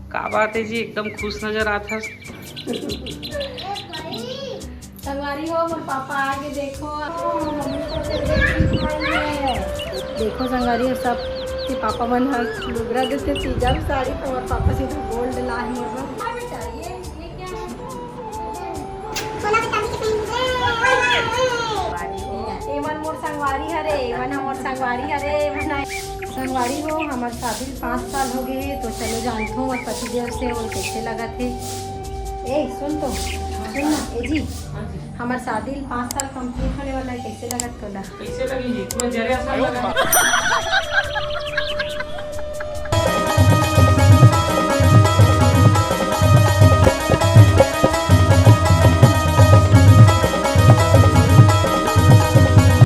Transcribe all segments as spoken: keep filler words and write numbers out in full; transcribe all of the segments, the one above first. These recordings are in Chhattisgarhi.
का बात है जी, एकदम खुश नजर आत हस। संगवारी हो, मोर पापा आगे देखो, मम्मी को तो देख के खाई है। देखो संगवारी हो, सब के पापा मन हर लुगरा देते, तीजा भी साड़ी, तो मोर पापा से तो गोल्ड ला है मोर बर। हाँ बेटा, ये, ये क्या है? एमन मोर संगवारी हरे, एमन हमर संगवारी हरे, एमन आए। संगवारी हो, हमर शादी ल पाँच साल हो गए हे, तो चलो जानथो मोर पतिदेव से, वो कैसे लगत हे। ए, सुन तो, सुन ना, ए जी, हमर शादी ल पाँच साल complete होने वाला है, कैसे लगत तोला? कैसे लगी जी? पूरा जरे असन लगा।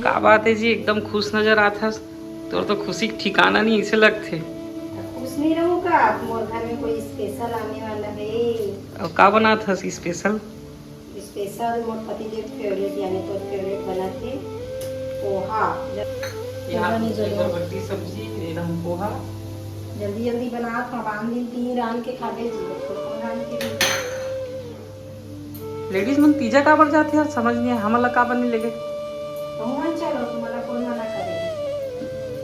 का बात है जी, एकदम खुश नजर आत हस। तोर तो खुशी के ठिकाना नहीं, ऐसे लगथे। खुश नहीं रहूं का? मोर घर में कोई special आने वाला है। अब का बनात हस special? Special मोर पति के favourite, यानी तोर favourite बनाथे पोहा। यहाँ पोहा नहीं जरूर। बरबट्टी सब्जी, एकदम पोहा। जल्दी जल्दी बनात हूँ, अब आन दिन तीन रांध के खाबे जी, तो कौन रांध के दी? Ladies मन तीजा काबर जाथे यार, समझ नहीं आए, हमन ला काबर नहीं लेगे? तुमन चलो, तुम्हारा कौन मना करे?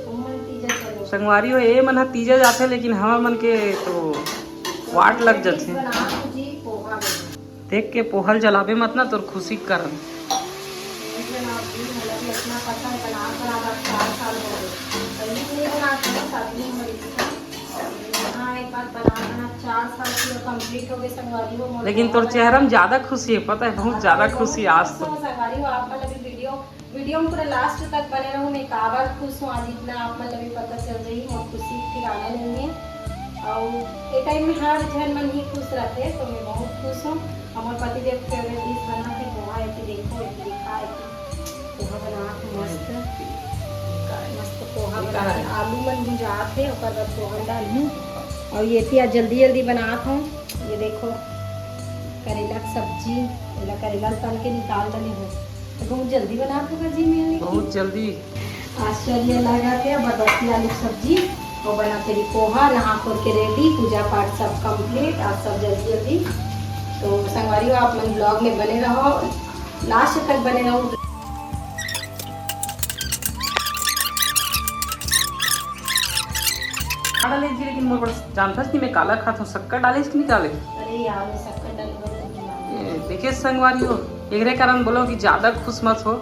तुमन तीजा चलो। संगवारी हो, ए मन ह तीजा जाथे, लेकिन हमर मन के तो वाट लग जाथे। बना दो जी, पोहा बना। देख के पोहा ल जलाबे मत ना, तोर खुशी के कारण। नहीं जलाओ जी, मतलब कि इतना पसंद बना, बना, बस चार साल हो गए। पहले भी नहीं बनाते हैं, शादी में हमारी थी। हाँ, एक बार बना, बना, चार साल पूरा complete हो गए, संगवारी हो, मोर लेकिन तोर बहुत चेहरा में ज्यादा खुशी है, पता है, बहुत हाँ, ज्यादा बहुत खुशी है आज खुश तो। हूँ, संगवारी हो, आप मतलब वीडियो, वीडियो में पूरा last तक बने रहो। मैं काबर खुश हूँ आज, इतना आप मतलब भी पता चल रही, मोर खुशी ठिकाना नहीं है। और ये time में हर जन मन ही खुश रहते, तो मैं बहुत खुश हूँ। हमर पति देव के favourite dish बना है पोहा, ऐसे देखो, ऐसे दिखा, ऐसे पोहा बनात हूँ मस्त, मस्त पोहा बनात हूँ। आलू मन भुंजात हे, ओकर बाद पोहा डालहूँ। और ये पिया जल्दी जल्दी बनात हूँ। ये देखो करेला के सब्जी, एला करेला तल के निकाल डले हूँ। तो बहुत जल्दी बनात होगा जी मेरे लिए। बहुत जल्दी। आश्चर्य लगा के बरबट्टी आलू के सब्जी और बना के भी पोहा, नहा खोर के ready, पूजा पाठ सब complete, आज सब जल्दी जल्दी। तो संगवारी हो, आप मन vlog में बने रहो। Last तक बने रहो। खा डाले जी, लेकिन मोर बस जानथस कि मैं काला खात हूँ, शक्कर डाले कि नहीं डाले? अरे यार, मैं शक्कर डाले बड़ा नहीं मानती। ए, देखिए संगवारी हो, एकरे कारण बोलो कि ज्यादा खुश मत हो,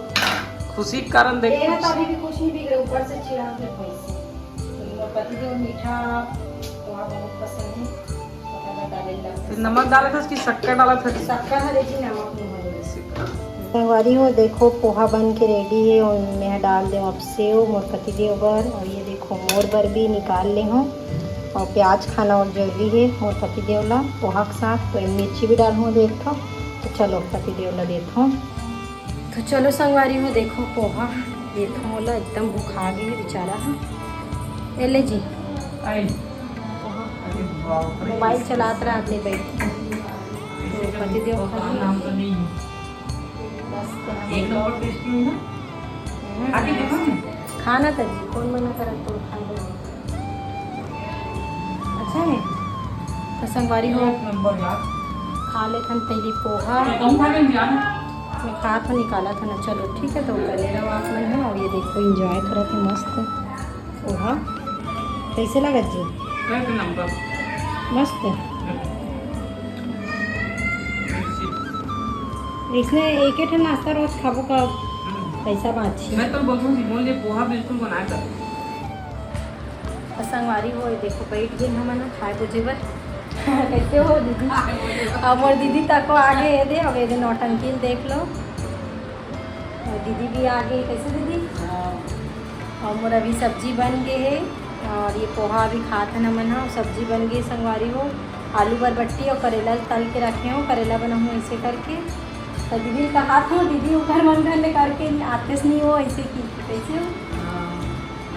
खुशी के कारण देखो। तेरा तो अभी भी कुछ नहीं बिगड़े, ऊपर से चिढ़ा के पैसे। तो मोर पति देव मीठा वहाँ बहुत पसंद है। फिर नमक डालत हस कि शक्कर डालत हस? शक्कर हरे जी, नमक नहीं हरे। संगवारी हो, देखो पोहा बन के ready है और मैं डाल देव अब सेव मोर पति देव बर, और ये देखो मोर बर भी निकाल ले हूँ। और प्याज खाना और जरूरी है मोर पति देव ला पोहा के साथ, तो मिर्ची भी डालहूँ एक ठो। तो चलो पति देव ला देत हूँ। तो चलो संगवारी हो, देखो पोहा, ये तो मोला एकदम भुखा गे हे बेचारा ह। ए ले जी, आई। पोहा। अरे बाप रे। मोबाइल चलात रहते बैठ के। तो पति देव खा नाम तो नहीं है। बस तो हम एक नंबर tasty है ना। हम्म। आके देखो ना। खाना था जी, कौन मना करत तो खा लो। अच्छा है। तो संगवारी हो, एक नंबर यार। खा लेथन पहली पोहा। ये कम खा लेंगे यार। मैं खात हो निकाला था ना, चलो ठीक है, तो बने रहो आप मन हो। और ये देखो enjoy करत है मस्त पोहा। कैसे लगत जी? एक नंबर। मस्त। इसने एक एक ठन नाश्ता रोज खाबो का हम्म। पैसा बाँची। मैं तो बोलूँ जी, बोल दे पोहा बिल्कुल बनाया कर। और संगवारी हो, ये देखो, बैठ गए हमन खाए बुझे बर। कैसे हो दीदी? अब मोर दीदी तक को आगे ये दे, अब ये दे नौटंकी देख लो। और दीदी भी आ गई। कैसे दीदी? हाँ। और मोर अभी सब्जी बन गए है और ये पोहा अभी खात हन हमन ह। सब्जी बन गई संगवारी हो, आलू बरबट्टी और करेला तल के रखे हो, करेला बनाऊँ ऐसे करके। तो दीदी कहा था, दीदी ऊपर मन घर ले करके आतेस नहीं हो ऐसे की। कैसे हो? हाँ।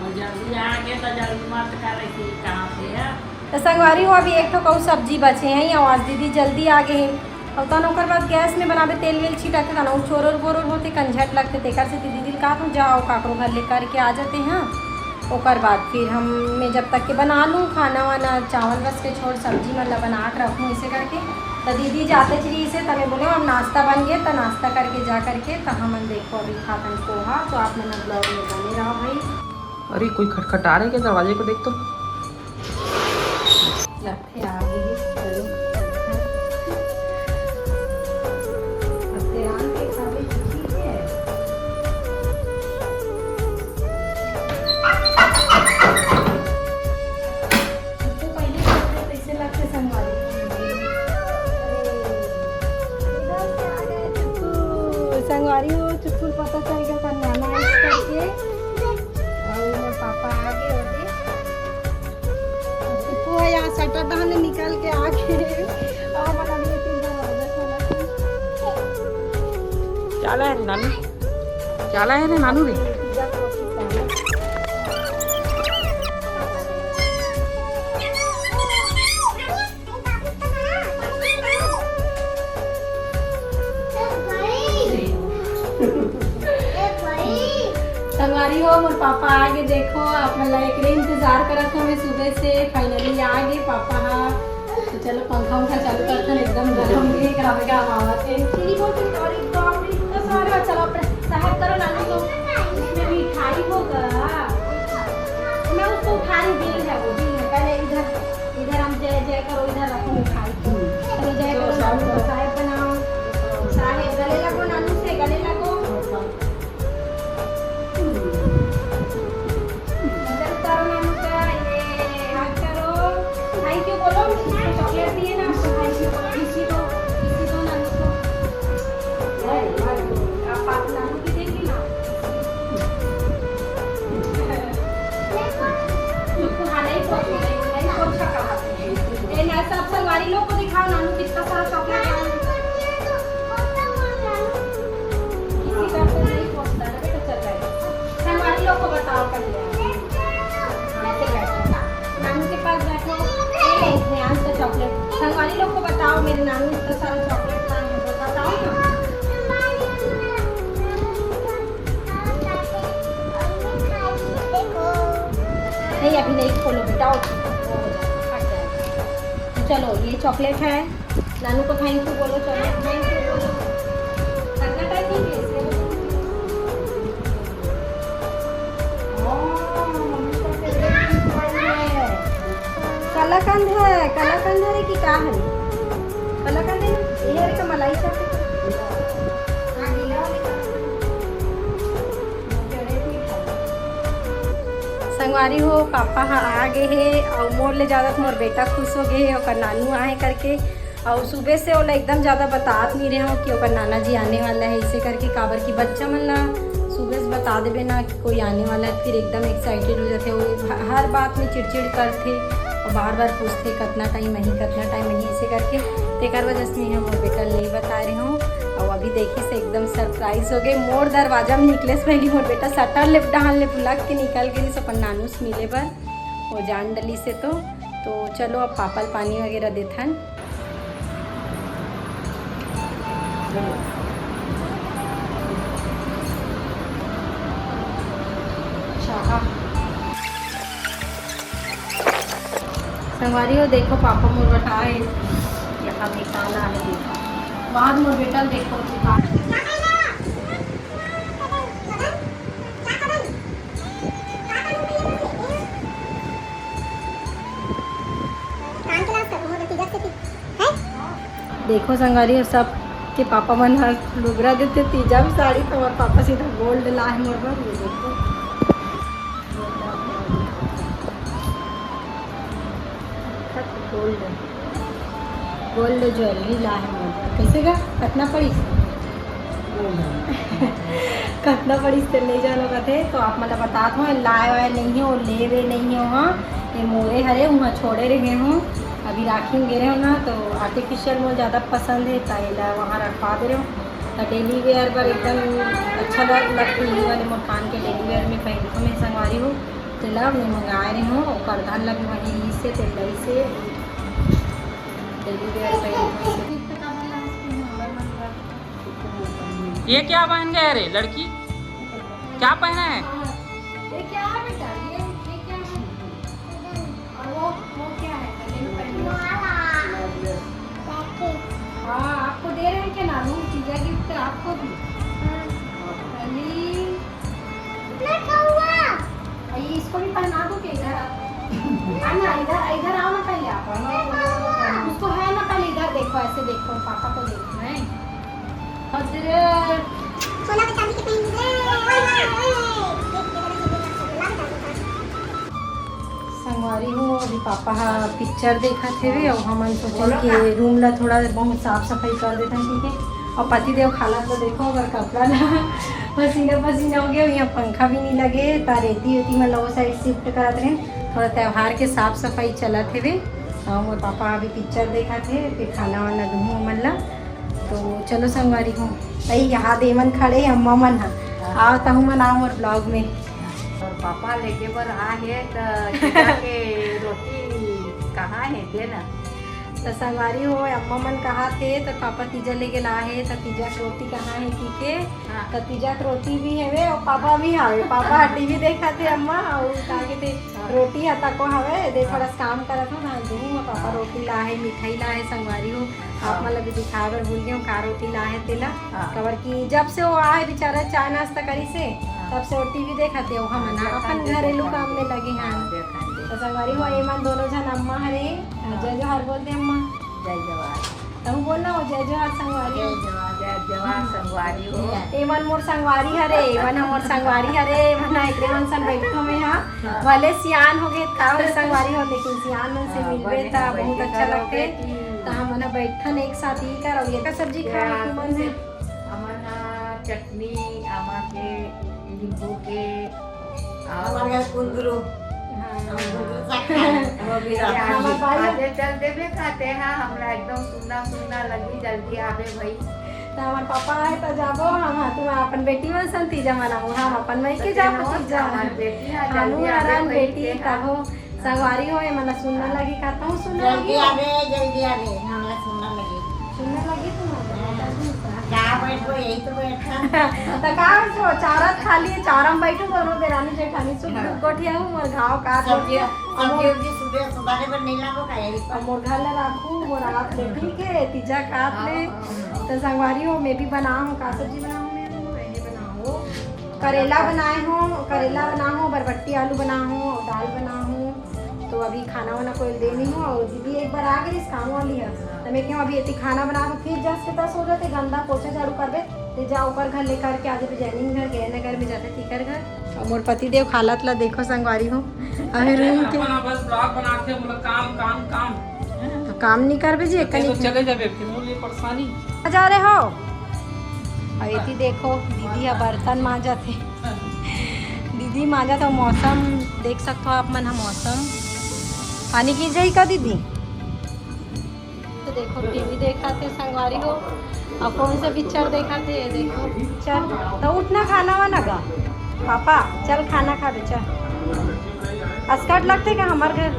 और जल्दी आगे तो जल्दी मत करे कि कहाँ पे है। तो संगवारी हो, अभी एक ठो कऊ सब्जी बचे हैं, और आज दीदी जल्दी आ गए हैं। और तन ओकर बाद गैस में बनाबे, तेल वेल छिटकते, तन उ चोरोर बोरोर होते, कंझट लगते, तेकर से दीदी दिल कहा था, जाओ काकरो घर ले करके आ जाते हैं। ओकर बाद फिर हम, मैं जब तक के बना लूँ खाना वाना, चावल बस के छोड़, सब्जी मन ला बना के रखूँ, ऐसे करके। तो दीदी जाते चली इसे, तब मैं बोले, "अब नाश्ता बन गया, तो नाश्ता करके जा करके तो हमन देखो अभी खातन पोहा।" तो आप मन ब्लॉग में बने रहो भाई। अरे, कोई खटखटा रहे क्या? दरवाजे को देख तो। लगथे आ गे हे, चलो। अब तेरान के खावे तो ठीक है। तो पहले खाते कैसे लगते संगवारी? अरे, इधर से आ गए चुप्पू। संगवारी हो, चुप्पू पता चल गया था नाना इस करके। और मेरे पापा आ गए होते। चुप्पू है यहाँ शटर डहान ले निकल के आ गए। और मतलब ये तीन दरवाजा खोला। क्या लाए रे नानू? क्या लाए रे नानू रे? संगवारी हो, मोर पापा आ गे। देखो, आप मन ला एकरे इंतजार करत हवे सुबह से। Finally आ गे पापा हा। तो चलो, पंखा उंखा चालू करथन, एकदम गरम भी का हवा आवत है। तेरी बोल, तेरी और एक दो और भी इतना सारा। चलो, अपने साहब करो ना, नहीं तो उसमें भी मिठाई होगा। मैं उसको उठा रही, बिल है वो, बिल है। पहले इधर, इधर हम जय जय करो, इधर रखो मिठाई। चलो, जय करो, नानू को साहेब बनाओ। साहेब गले लगो नानू से, गले लगो। मदद करो नानू का, ये हाथ करो। Thank you बोलो, चॉकलेट दिए ना आपको, thank you बोलो। किसी को, किसी को नानू को। आप पास नानू की देंगी ना। उसको हाथ नहीं पोछो, नहीं पोछा कहा। ये ना, सब संगवारी लोग को दिखाओ, नानू कितना सारा चॉकलेट लाए। किसी का तो नहीं पोछता ना बेटा, चल रहा है। संगवारी लोग को बताओ पहले। हाँ, ऐसे बैठो। नानू के पास बैठो। ये ले, ध्यान से चॉकलेट। संगवारी लोग को बताओ, मेरे नानू इतना सारा चॉकलेट लाए हैं, तो बताओ ना। नहीं, अभी नहीं खोलो बेटा, और फट जाएगा। चलो, ये चॉकलेट है, नानू को thank you बोलो, चलो thank you बोलो। करना टाइम नहीं है, इसलिए बोलो। हाँ, मम्मी का favourite चीज है। कलाकंद है, कलाकंद है कि का है? कलाकंद है ना? ये है का मलाई चाट। हाँ, गीला वाली कलाकंद। संगवारी हो, पापा हा आ गे हे अउ मोर ले ज्यादा तो मोर बेटा खुश हो गे हे, ओकर नानू आहे करके। अउ सुबह से ओला एकदम ज्यादा बतात नहीं रहे हो कि ओकर नाना जी आने वाला है, इसे करके, काबर कि बच्चा मन ला सुबह से बता देबे ना कि कोई आने वाला है, फिर एकदम एक्साइटेड हो जाते। वो ह-, हर बात में चिड़चिड़ करथे और बार बार पूछथे, "कतना टाइम आही, कतना टाइम आही?" इसे करके। तेकर वजह से मैं मोर बेटा ल नहीं बता रहे हूँ। और अभी देखिस एकदम सरप्राइज हो गे। मोर दरवाजा में निकले से पहले मोर बेटा शटर ले डहान ले भुलक के निकल गे, अपन नानू से मिले बर। वो जान डली से तो, तो चलो अब पापा ल पानी वगैरह देथन। चाहा। संगवारी हो, देखो पापा मोर बर का है, यहाँ में काला है, देखो। बाद मोर बेटा ल देखो, दिखा। देखो संगवारी हो, सब के पापा मन ह लुगरा देथे तीजा म साड़ी, तो मोर पापा सीधा गोल्ड ला हे मोर बर। ये देखो, गोल्ड, गोल्ड ज्वेलरी ला हे मोर बर। कैसे गा? कतना पड़िस? कतना पड़िस ते नहीं जानो कथे, तो आप मन ला बतात हो, लाए वाए नहीं हो, लेवे नहीं हो। हाँ, ये मोरे हरे, वहाँ छोड़े रहे हूँ। अभी राखी में गे रहे हो ना, तो आर्टिफिशियल मोर ज़्यादा पसंद है, तो एला वहाँ रखवा दे रहे हो। तो डेली वेयर पर एकदम अच्छा लग-, लगती है, ये वाले मोर कान के डेली वेयर में पहनती हूँ मैं, संगवारी हो। तो ला मैं मंगाए रहे हूँ, और करधन ला भी वहीं से, तो लई से डेली वेयर पहनती हूँ। ये क्या पहन गया रे लड़की? क्या पहना है? ये क्या है बेटा? ये आपको भी। अली। मैं कहूँगा। ये इसको भी पहना दो कि इधर आ। आना, इधर, इधर आओ ना पहले आप। मैं कहूँगा। उसको है ना, पहले इधर देखो, ऐसे देखो, पापा को देखो, हैं? हजरत। सोना के चांदी के पहन ले। संगवारी हो, अभी पापा हा पिक्चर देखत हेवे, अउ हमन सोचन के रूम ला थोड़ा बहुत साफ सफाई कर देथन, ठीक है। अउ पति देव के हालत ला देखो, अगर कपड़ा ला पसीना पसीना हो गया, यहाँ पंखा भी नहीं लगे, ता रेती वेती मन ला वो साइड शिफ्ट करत रहे, थोड़ा त्योहार के साफ सफाई चलत हेवे। अउ मोर पापा अभी पिक्चर देखत हे, फिर खाना वाना दूहूँ हमन ला। तो चलो संगवारी हो, अई यहाँ दे मन खड़े, अम्मा मन हा, आओ तहु मन आओ मोर ब्लॉग में। और पापा लेके बर आ हे, त तीजा के रोटी कहाँ हे, दे ना। त संगवारी हो, अम्मा मन कहा थे, त पापा तीजा लेके ला हे, त तीजा के रोटी कहाँ हे, की के? हाँ। त तीजा के रोटी भी हेवे, और पापा भी हावे। पापा टीवी देखा थे अम्मा, और का के थे, हाँ। रोटी हा तको हावे, दे हाँ। थोड़ा सा काम करत हो, धान दूँ, पापा हाँ। रोटी ला हे, मिठाई ला हे, संगवारी हो। आप हाँ। मन ला भी दिखाए बर भूल गए, का रोटी ला हे तेला। हाँ। काबर कि जब से वो आए बेचारा चाय नाश्ता करी से, हाँ। तब से वो टीवी देखत हे, वो हमन हाँ, अपन देखत घरेलू हे। काम में लगे हैं। हाँ, देखत हे। तो संगवारी हो, एमन दोनों झन अम्मा हरे, हाँ। जय जोहार बोल दे अम्मा। जय जोहार। तहु बोल ना, जय जोहार संगवारी हो। जय जोहार, जय जोहार संगवारी हो। एमन मोर संगवारी हरे, एमन मोर संगवारी हरे, एमन एकरे मन सन बैठो में हाँ। हाँ। भले सियान हो गए, का हो संगवारी हो, लेकिन सियान मन से हाँ, मिलबे बने त हाँ, बहुत बैठे अच्छा करो लगथे। बेटी। त हमन ह बैठन एक साथ ही करो, ये का सब्जी खाए के मन है? हमन ह चटनी, आमा के, नींबू के, और हमारे घर कुंदरू। हाँ। हम कुंदरू साग खाए, वो भी रहा। हमारे भाई आजे चल देबे खाते हैं, हमरा एकदम सुन्ना सुन्ना लगी, जल्दी आबे भाई। त हमारे पापा आए त जाबो, हम तुम अपन बेटी मन सन तीजा मनाओ, हम अपन मई के जाबो तीजा। हमारे बेटी है, हम जल्दी आबे हरान भाई बेटी के, हाँ। तबो संगवारी हो, ये मन सुन्ना लगी, कहता हूँ सुन्ना जल्दी लगी। आबे, जल्दी आबे, हमला सुन्ना लगी। सुन्ना लगी तुम्हारा? हाँ। का बैठो, यही तो बैठा। त का बैठो, चारा खाली, चारा में बैठो, दोनों देरानी जेठानी सुन हाँ। गोठिया हूँ, मोर घाव का सब्जी, गोठिया। सब्जी उब्जी सुबह सुधारे पर नहीं लाबो का, यही पर। अब मोर घर ले राखू, मोर आप ले, ठीक है, तीजा काट ले। हाँ, हाँ, हाँ। त संगवारी हो, मैं भी बनाऊँ, का सब्जी बनाऊँ मैं? मैं ये बनाऊँ। करेला बनाए हो, करेला बना हो, बरबट्टी आलू बना हो, दाल बना हो। तो अभी खाना वाना कोई दे नहीं हो, और दीदी एक बार आ गई इस काम वाली है, तो मैं क्यों अभी इतनी खाना बना हो, फिर जस के तस हो जाते, गंदा पोछा झाड़ू करबे, ते जा ओकर घर लेकर के आजे, जैनिंग घर, गैन घर में जाते, तीकर घर। और मोर पति देव हालत ला देखो संगवारी हो, अभी रूम के अपन बस ब्लॉग बनाते, बोला काम, काम, काम। तो काम नहीं करबे जी, एक तो कनी चले जाबे, फिर मोर लिए परेशानी। आ जा रहे हो? अउ एती देखो, दीदी ह बर्तन मांजत हे। दीदी मांजत हे, मौसम देख सकत हो आप मन ह, मौसम पानी गिर जाही का दीदी? तो देखो, टीवी देखत हे संगवारी हो, अउ कौन सा पिक्चर देखत हे, ये देखो पिक्चर। तो उठ ना, खाना वाना गा, पापा, चल खाना खाबे, चल। अस्कट लगथे का हमर घर?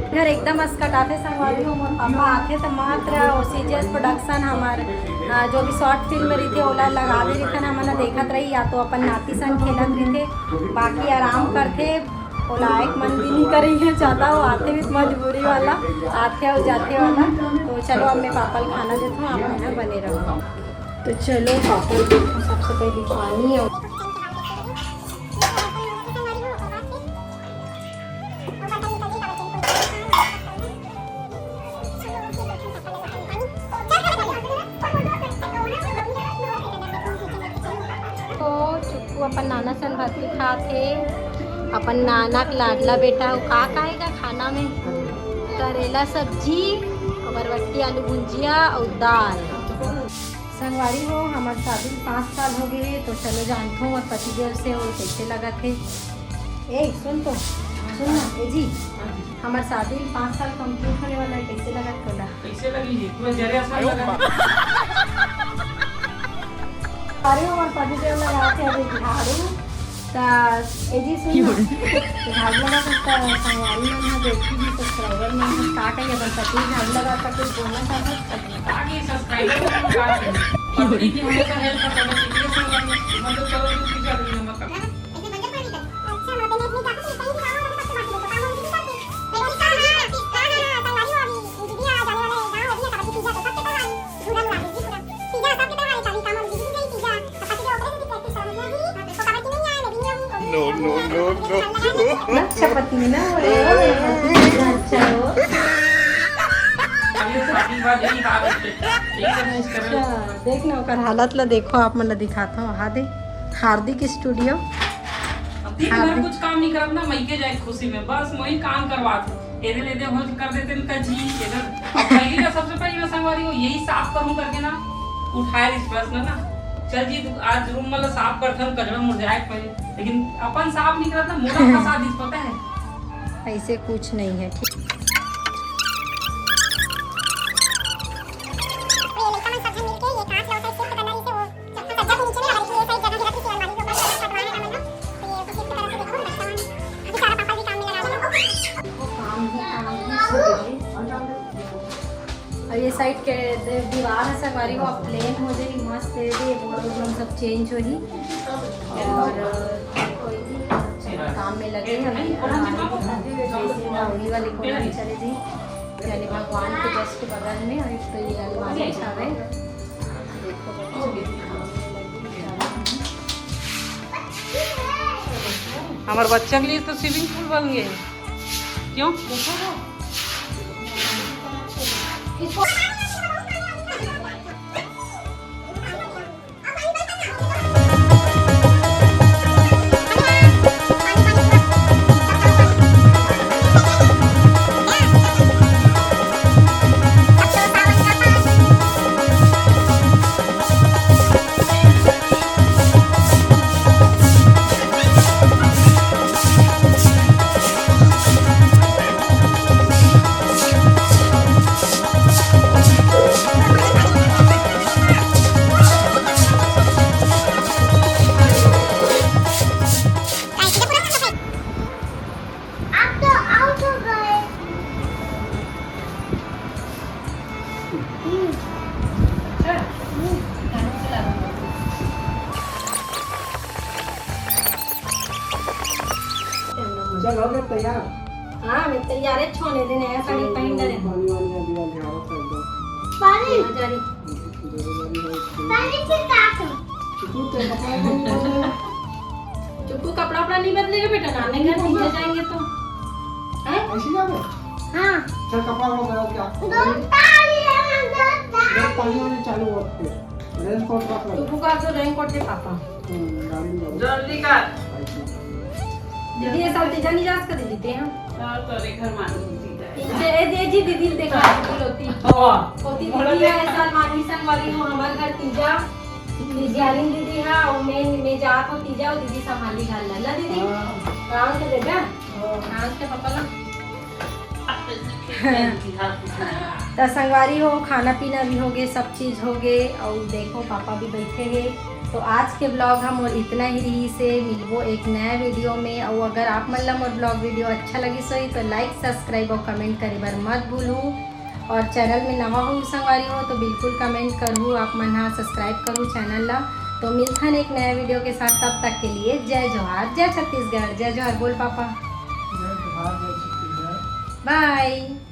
घर एकदम अस्कट आथे संगवारी हो। मोर पापा आथे त मात्र ओ सी जी एस प्रोडक्शन हमर, अ, जो भी शॉर्ट फिल्म रहिथे ओला लगा दे रहिथे ना, हमन देखत रही, या तो अपन नाती संग खेलत रहिथे, बाकी आराम करथे। ओला आए के मन भी नहीं करे हे ज्यादा, वो आथे भी मजबूरी वाला, आथे अउ जाथे वाला। तो चलो अब मैं पापा ल खाना देथों, आप मन ह बने रहो। तो चलो पापा ल देथों, सबसे पहले पानी अउ तो चुक्कू अपन नाना सन भात भी खात हे। अपन नाना के लाडला बेटा, वो का खाएगा खाना में? करेला सब्जी, बरबट्टी आलू भुंजिया और दाल। संगवारी हो, हमर शादी पाँच साल हो गए हे, तो चलो जानथों मोर पतिदेव से और कैसे लगत हे। ए, सुन तो, सुन ना, ए जी, हमर शादी पाँच साल कंप्लीट होने वाला है, कैसे लगत तोला? कैसे लगी जी? पूरा जरे असन लगा। अरे, हमर पतिदेव लगा के अभी झाड़ू, त ए जी सुन ना, झाड़ू लगा सकता है, संगवारी मन है, देखी भी सब्सक्राइबर मन है, का कही अपन पति झाड़ू लगा सकते, बोलना चाहते। आगे सब्सक्राइबर को कहा है। पब्लिक की हमेशा हेल्प करता है, इसलिए सब मतलब चलो, तू पीछे हट गई, मतलब। अच्छा पत्नी ना हो। अच्छा हो। अच्छा, देख ना ओकर हालत ला देखो, आप मन ला दिखात हूँ। हाँ दे, हार्दिक स्टूडियो। अब दिन भर हार्दिक। कुछ काम नहीं करत ना, मइके जाए खुशी में, बस वही काम करवात हूँ। एदे ले दे हो कर देते न कजी, एदे। अब पहली ना, सबसे पहली मैं संगवारी हूँ, यही साफ करूँ करके ना उठाए रहिस प्रश्न ना। चल जी, तू आज रूम मतलब साफ करथन, कचरा मुरझाए के पहले, लेकिन अपन साफ नहीं करत ना, मोला फंसा दिस, पता है। ऐसे कुछ नहीं है, ठीक। ये लड़का मन सब झन मिलके ये कांच ला उठा shift करना रहिसे, वो सज्जा के नीचे में लगा रही थी, ये side जगह घेरा थी, अलमारी के ऊपर कटवाए हैं हमन लोग। तो ये उसे shift करके देखो, बच्चा मन। अभी सारा पापा भी काम में लगा दिए। और ये side के दे-, दीवार है संगवारी, वो plain हो जाई, मस्त है, ये board वोर्ड सब change होही। और कोई भी काम में लगे, हम अलमारी के साथ भी वैसे ना वही वाले कोने में चले जाई, यानी भगवान के just बगल में। और एक तो ये अलमारी बिछावे, देखो बच्चों। हमारे बच्चा के लिए तो swimming pool बन गए, क्यों? आप तो out हो गए। चल, हो गया तैयार। हाँ, मैं तैयार है, छोने दे नया साड़ी पहन डरे। पानी वानी अभी वाली आवत है एकदम। पानी? हाँ, जा रही। जरूरी है इसको। पानी से काटो। चुकू तो कपड़ा नहीं बदले। चुकू कपड़ा उपड़ा नहीं बदलेगा बेटा, नानी घर भीगे जाएंगे तो। हैं? ऐसी जावे? हाँ। चल, कपड़ा उपड़ा बदल के आ। दो ताली है, दो ताली। जब पानी वानी चालू होती है, raincoat रख लो। चुकू का तो raincoat है पापा। हम्म, गाड़ी में जाओ। जल्दी कर। ऐसी। दीदी, ये साल तीजा नहीं जा सकते दीदी, हैं? और तो अरे घर मालूम होती है। ये, ये, ये जी दीदी देखा, दीदी होती। हाँ। होती दीदी है, ये साल मानवी संगवारी हो, हमारे घर तीजा। दीदी आलिन दीदी है, और मैं, मैं जात हूँ तीजा, और दीदी संभाली घर ला, ना दीदी? हाँ। राम के बेटा? हाँ। राम के पापा ला? तो संगवारी हो, खाना पीना भी हो गए, सब चीज हो गए, और देखो पापा भी बैठे हैं। तो आज के vlog हम और इतना ही रही से, मिलबो एक नया video में। और अगर आप मन ला मोर vlog video अच्छा लगिस होही तो like, subscribe और comment करे बर मत भूलू। और channel में नवा हो संगवारी हो तो बिल्कुल comment करहू, आप मन हा subscribe करहू channel ला। तो मिलथन एक नया video के साथ, तब तक के लिए जय जोहार, जय छत्तीसगढ़, जय जोहार बोल पापा। जय जोहार, जय छत्तीसगढ़। Bye।